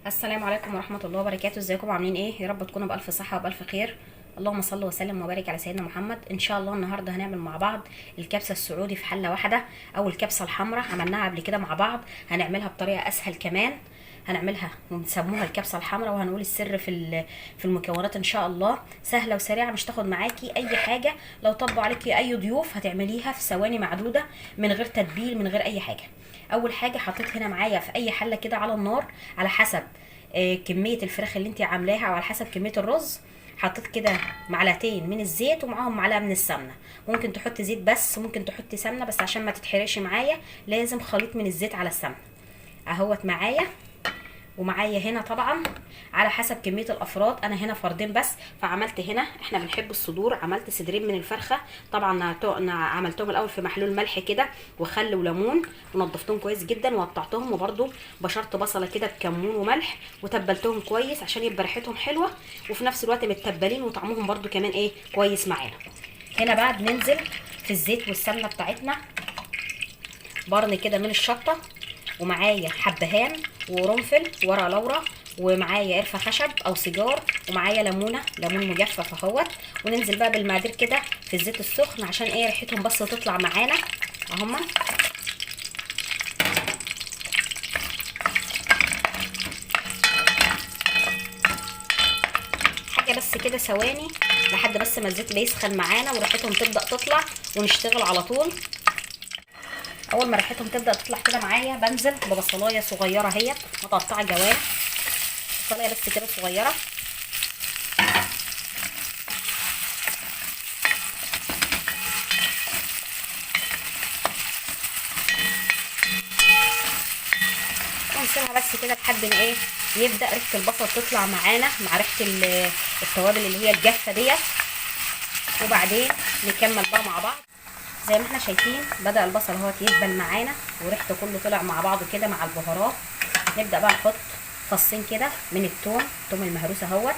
السلام عليكم ورحمة الله وبركاته. ازيكم عاملين ايه؟ يا رب تكونوا بألف صحة وبألف خير. اللهم صل وسلم وبارك على سيدنا محمد. ان شاء الله النهارده هنعمل مع بعض الكبسة السعودي في حلة واحدة او الكبسة الحمراء. عملناها قبل كده مع بعض، هنعملها بطريقة اسهل كمان. هنعملها ونسموها الكبسة الحمراء، وهنقول السر في المكونات ان شاء الله. سهلة وسريعة، مش تاخد معاكي اي حاجة. لو طبوا عليكي اي ضيوف هتعمليها في ثواني معدودة، من غير تتبيل، من غير اي حاجة. اول حاجة حطيت هنا معايا في اي حله كده على النار، على حسب كمية الفراخ اللي انت عاملاها او على حسب كمية الرز. حطيت كده معلقتين من الزيت ومعاهم معلقه من السمنة. ممكن تحطي زيت بس، ممكن تحطي سمنه بس، عشان ما تتحرقش معايا لازم خليط من الزيت على السمنة. اهوت معايا. ومعايا هنا طبعا على حسب كمية الافراد، انا هنا فردين بس، فعملت هنا، احنا بنحب الصدور، عملت صدرين من الفرخه. طبعا عملتهم الاول في محلول ملح كده وخل وليمون، ونضفتهم كويس جدا وقطعتهم، وبرده بشرت بصله كده بكمون وملح وتبلتهم كويس عشان يبقى ريحتهم حلوة، وفي نفس الوقت متبلين وطعمهم برده كمان ايه كويس معانا. هنا بقى بننزل في الزيت والسمنه بتاعتنا برن كده من الشطه، ومعايا حبهان وقرنفل ورق لورا، ومعايا قرفه خشب او سيجار، ومعايا ليمونه، ليمون مجفف اهوت. وننزل بقى بالمقادير كده في الزيت السخن عشان ايه ريحتهم بس تطلع معانا اهما. حاجة بس كده ثواني لحد بس ما الزيت بيسخن معانا وريحتهم تبدا تطلع، ونشتغل على طول. اول ما ريحتهم تبدا تطلع كده معايا بنزل ببصلايه صغيرة اهي متقطعه جوانح، بصلايه بس كده صغيرة. ونسيبها بس كده لحد ما ايه يبدا ريحه البصل تطلع معانا مع ريحه التوابل اللي هي الجافه ديت، وبعدين نكمل بقى مع بعض. زي ما احنا شايفين بدأ البصل اهوت يدبل معانا وريحته كله طلع مع بعضه كده مع البهارات. نبدأ بقى نحط فصين كده من الثوم، الثوم المهروس اهوت.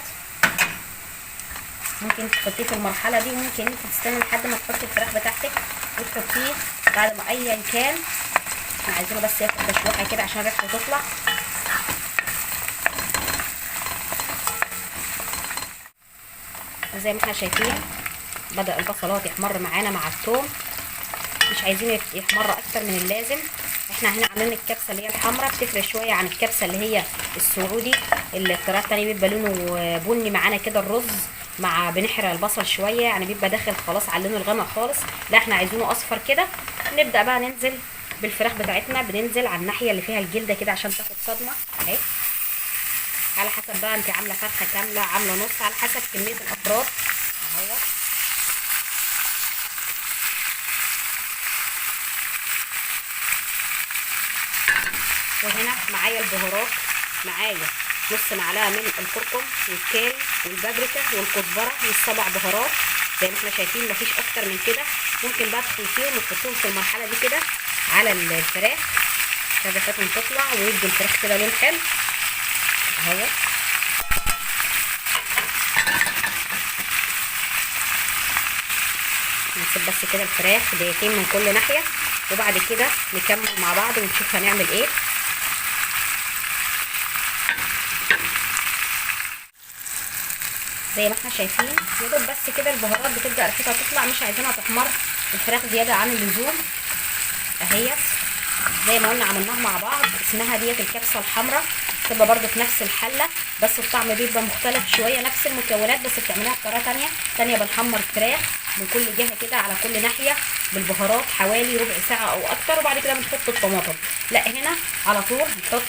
ممكن تحطيه في المرحلة دي، وممكن انت تستني لحد ما تحطي الفراخ بتاعتك وتحطيه بعد ما ايا كان. احنا عايزينه بس ياخد تشويحه كده عشان ريحته تطلع. زي ما احنا شايفين بدأ البصل اهوت يحمر معانا مع الثوم، مش عايزين يحمر اكتر من اللازم. احنا هنا عاملين الكبسه اللي هي الحمراء، بتفرق شوية عن الكبسه اللي هي السعودي اللي الطريقة الثانية بيبقى لونه بني معانا كده الرز، مع بنحرق البصل شوية يعني بيبقى داخل خلاص على لونه الغامق خالص. لا احنا عايزينه اصفر كده. نبدا بقى ننزل بالفراخ بتاعتنا، بننزل على الناحية اللي فيها الجلدة كده عشان تاخد صدمة اهي. على حسب بقى انت عامله فرخة كاملة عامله نص، على حسب كمية الافراد اهو. وهنا معايا البهارات، معايا نص معلقه من الكركم والكاري والبابريكا والكزبره والسبع بهارات. زي ما احنا شايفين مفيش اكتر من كده. ممكن بقى تخلطيهم وتحطيهم في المرحلة دي كده على الفراخ عشان ريحتهم تطلع ويدوا الفراخ كده لون حلو اهو. نسيب بس كده الفراخ دقيقتين من كل ناحية، وبعد كده نكمل مع بعض ونشوف هنعمل ايه. زي ما احنا شايفين يا دوب بس كده البهارات بتبدا ريحتها تطلع، مش عايزينها تحمر الفراخ زيادة عن اللزوم اهيت. زي ما قلنا عملناها مع بعض، اسمها ديت الكبسه الحمراء، بتبقى برده في نفس الحلة بس الطعم بيبقى مختلف شوية، نفس المكونات بس بتعمليها بطريقة تانية. بنحمر الفراخ من كل جهة كده على كل ناحية بالبهارات حوالي ربع ساعة او اكتر، وبعد كده بنحط الطماطم. لا هنا على طول بنحط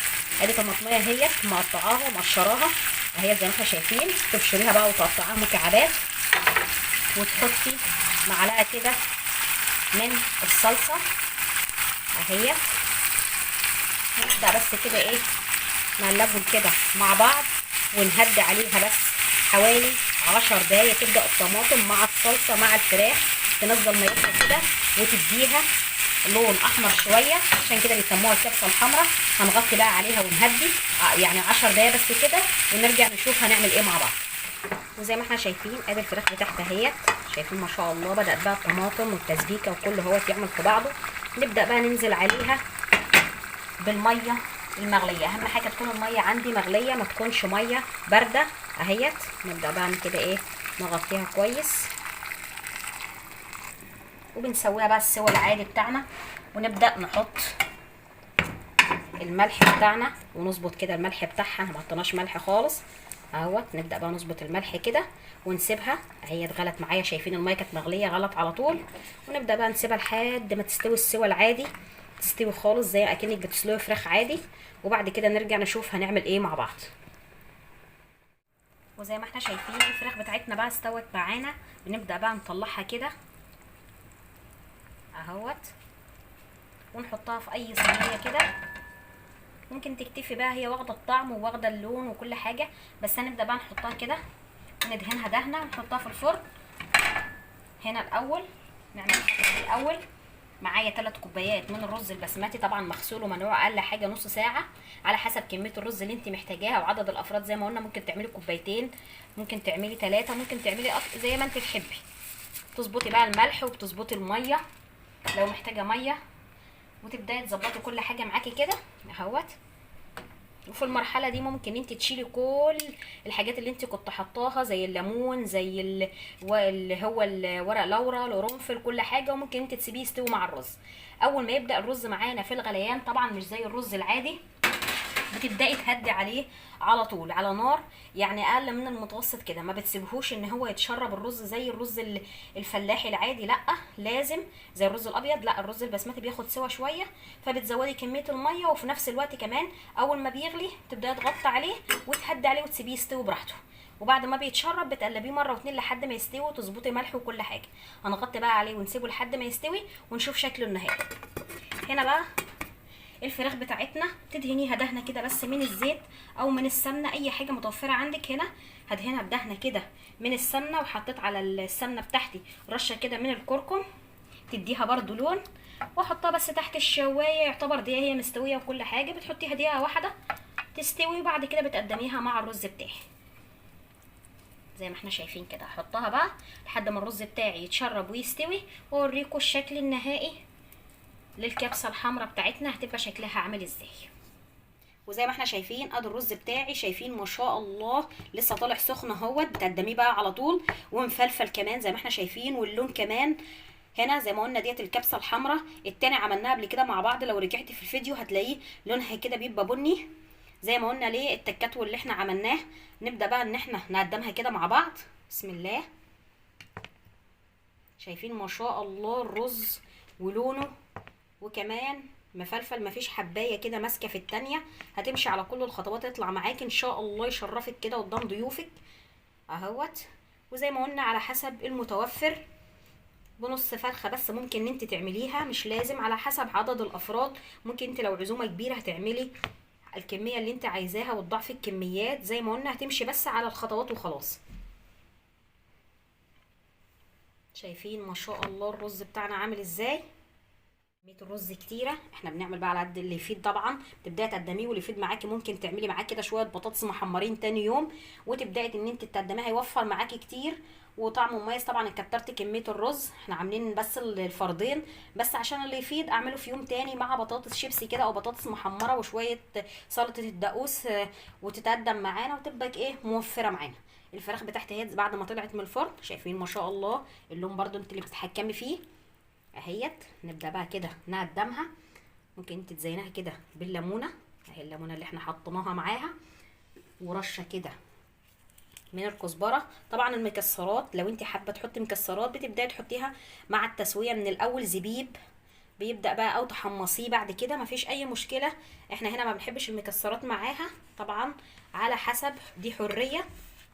ادي طماطميه اهيت مقطعاها ومقشراها اهي زي ما احنا شايفين، تبشريها بقى وتقطعيها مكعبات، وتحطي معلقه كده من الصلصه اهي. نبدا بس كده ايه نقلبهم كده مع بعض ونهدي عليها بس حوالي 10 دقايق. تبدا الطماطم مع الصلصه مع الفراخ تنزل ميتها كده وتديها لون احمر شوية، عشان كده بيسموها الكبسه الحمراء. هنغطي بقى عليها ونهدي يعني 10 دقايق بس كده، ونرجع نشوف هنعمل ايه مع بعض. وزي ما احنا شايفين ادي الفراخ بتاعتها اهيت، شايفين ما شاء الله بدات بقى الطماطم والتسبيكه وكل هو يعمل في بعضه. نبدا بقى ننزل عليها بالمية المغليه. اهم حاجة تكون المية عندي مغليه، ما تكونش مية باردة اهيت. نبدا بقى كده ايه نغطيها كويس، وبنسويها بقى السوى العادي بتاعنا. ونبدا نحط الملح بتاعنا ونظبط كده الملح بتاعها، ما حطيناش ملح خالص اهوت. نبدا بقى نظبط الملح كده ونسيبها اهي اتغلت معايا، شايفين المية كانت مغليه غلط على طول. ونبدا بقى نسيبها لحد ما تستوي السوى العادي، تستوي خالص زي اكنك بتسلقي فراخ عادي. وبعد كده نرجع نشوف هنعمل ايه مع بعض. وزي ما احنا شايفين الفراخ بتاعتنا بقى استوت معانا، بنبدا بقى نطلعها كده اهوت ونحطها في اي صينية كده. ممكن تكتفي بقى، هي واخده الطعم وواخده اللون وكل حاجة، بس هنبدا بقى نحطها كده وندهنها دهنه ونحطها في الفرن. هنا الاول نعمل الاول معايا 3 كوبايات من الرز البسمتي، طبعا مغسول ومنقوع اقل حاجة نص ساعة على حسب كمية الرز اللي انت محتاجاها وعدد الافراد. زي ما قلنا ممكن تعملي كوبايتين، ممكن تعملي 3، ممكن تعملي زي ما انت تحبي. تظبطي بقى الملح وبتظبطي المية لو محتاجه مية، وتبداي تظبطي كل حاجة معاكي كده اهوت. وفي المرحلة دي ممكن انت تشيلي كل الحاجات اللي انت كنت حطاها زي الليمون، زي اللي هو الورق لورا، القرنفل، كل حاجة، وممكن انت تسيبيه يستوي مع الرز. اول ما يبدا الرز معانا في الغليان، طبعا مش زي الرز العادي، بتبداي تهدي عليه على طول على نار يعني اقل من المتوسط كده، ما بتسيبهوش ان هو يتشرب الرز زي الرز الفلاحي العادي، لا لازم زي الرز الابيض، لا الرز البسمتي بياخد سوا شوية، فبتزودي كمية المية. وفي نفس الوقت كمان اول ما بيغلي تبداي تغطي عليه وتهدي عليه وتسيبيه يستوي براحته. وبعد ما بيتشرب بتقلبيه مرة واتنين لحد ما يستوي وتظبطي ملح وكل حاجة. هنغطي بقى عليه ونسيبه لحد ما يستوي ونشوف شكله النهائي. هنا بقى الفراخ بتاعتنا تدهنيها دهنه كده بس من الزيت او من السمنة، اي حاجة متوفرة عندك. هنا هدهنها بدهنه كده من السمنة، وحطيت على السمنة بتاعتي رشه كده من الكركم تديها برده لون، واحطها بس تحت الشوايه، يعتبر دي هي مستوية وكل حاجة. بتحطيها دقيقة واحدة تستوي، وبعد كده بتقدميها مع الرز بتاعي زي ما احنا شايفين كده. هحطها بقى لحد ما الرز بتاعي يتشرب ويستوي، واوريكم الشكل النهائي للكبسه الحمراء بتاعتنا هتبقى شكلها عامل ازاي. وزي ما احنا شايفين ادي الرز بتاعي، شايفين ما شاء الله لسه طالع سخن اهوت، بتقدميه بقى على طول ومفلفل كمان زي ما احنا شايفين، واللون كمان هنا زي ما قلنا ديت الكبسه الحمراء. التاني عملناها قبل كده مع بعض، لو رجعتي في الفيديو هتلاقيه لونها كده بيبقى بني زي ما قلنا ليه التكات واللي احنا عملناه. نبدا بقى ان احنا نقدمها كده مع بعض. بسم الله. شايفين ما شاء الله الرز ولونه، وكمان مفلفل، مفيش حبايه كده ماسكه في التانية. هتمشي على كل الخطوات يطلع معاك ان شاء الله، يشرفك كده قدام ضيوفك اهوت. وزي ما قلنا على حسب المتوفر، بنص فرخة بس ممكن ان انت تعمليها، مش لازم، على حسب عدد الافراد. ممكن انت لو عزومة كبيرة هتعملي الكمية اللي انت عايزاها وتضاعفي الكميات. زي ما قلنا هتمشي بس على الخطوات وخلاص. شايفين ما شاء الله الرز بتاعنا عامل ازاي، كمية الرز كتيرة، احنا بنعمل بقى على قد اللي يفيد طبعا. تبداي تقدميه واللي يفيد معاكي ممكن تعملي معاه كده شوية بطاطس محمرين تاني يوم، وتبداي ان انت تقدميها، هيوفر معاكي كتير وطعمه مميز. طبعا كترت كمية الرز، احنا عاملين بس الفردين بس عشان اللي يفيد اعمله في يوم تاني مع بطاطس شيبسي كده او بطاطس محمرة وشوية سلطة الدقوس، وتتقدم معانا وتبقى ايه موفره معانا. الفراخ بتاعتي اهي بعد ما طلعت من الفرن، شايفين ما شاء الله اللون برده انت اللي بتتحكمي فيه اهيت. نبدا بقى كده نقدمها، ممكن انت تزينها كده بالليمونه اهي، الليمونه اللي احنا حطيناها معاها، ورشه كده من الكزبره. طبعا المكسرات لو انت حابة تحطي مكسرات بتبداي تحطيها مع التسوية من الاول، زبيب بيبدا بقى او تحمصيه بعد كده، مفيش اي مشكلة. احنا هنا ما بنحبش المكسرات معاها طبعا، على حسب، دي حرية.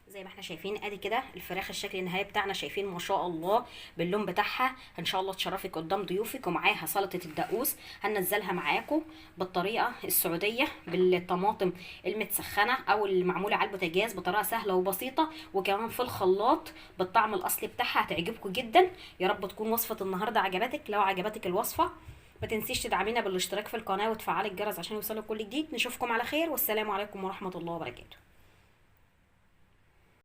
زي ما احنا شايفين ادي كده الفراخ الشكل النهائي بتاعنا، شايفين ما شاء الله باللون بتاعها. ان شاء الله تشرفك قدام ضيوفك، ومعاها سلطة الدقوس هننزلها معاكم بالطريقة السعودية بالطماطم المتسخنه او المعموله على البوتاجاز بطريقة سهلة وبسيطة، وكمان في الخلاط بالطعم الاصلي بتاعها، هتعجبكم جدا. يا رب تكون وصفه النهارده عجبتك. لو عجبتك الوصفة ما تنسيش تدعمينا بالاشتراك في القناة وتفعلي الجرس عشان يوصلك كل جديد. نشوفكم على خير، والسلام عليكم ورحمة الله وبركاته.